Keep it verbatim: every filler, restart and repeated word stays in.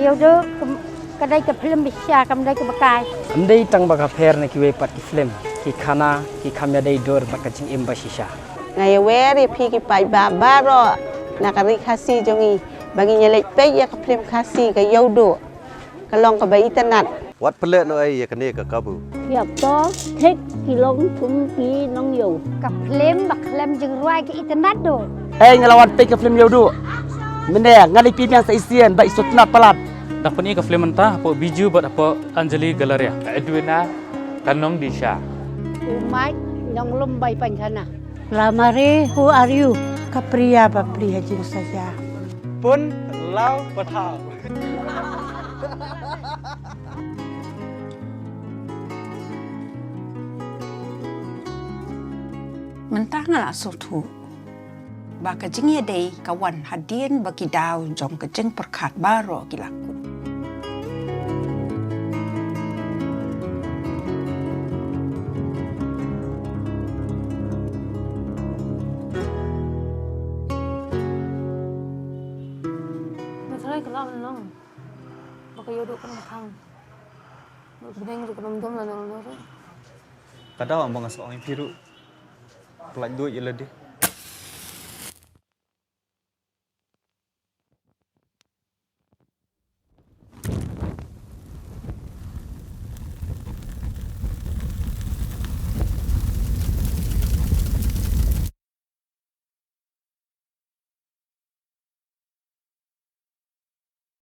Ïewduh ka dei ka film ba shisha, kam dei kaba kai. Kam dei tang ba ka pher na kiwei pat ki film, ki khana, ki kham ïadei dur bad ka jingim ba shisha. Nga ïawer ïa phi ki paidbah baroh na ka ri Khasi jong ngi ba ngin ïa leit peit ïa ka film Khasi ka Ïewduh. Ka long kaba itynnad. Wat pynleh noh ei ïa kane ka kabu. Ïa to thik ki long kum ki nongïew. Ka film ba khlem jingrwai ka itynnad duh. Ei, nga la wan peit ka film Ïewduh. Mynne nga dei phi biang sa isien ba i sngewtynnad palat. Da pyn-i ka film mynta hapoh Bijou bad hapoh Anjali Galleria. Edwina Kanong Disha. U Mike Nonglum bai pynkhana. Lamare, who are you? Ka Priya ba pli ha jingsaja. Pun Law Pathaw. Mynta nga la sngewthuh ba ka jingïadei ka wan hadien ba ki daw jong ka jingpyrkhat baroh ki la kut. Nga tharai ka lah ban long ba ka Ïewduh kan khang. Ba ka bneng ruh kan ym dum lano lano ruh. Ka daw ba nga sa ong ïa phi ruh. Pyllait duh ïa lade.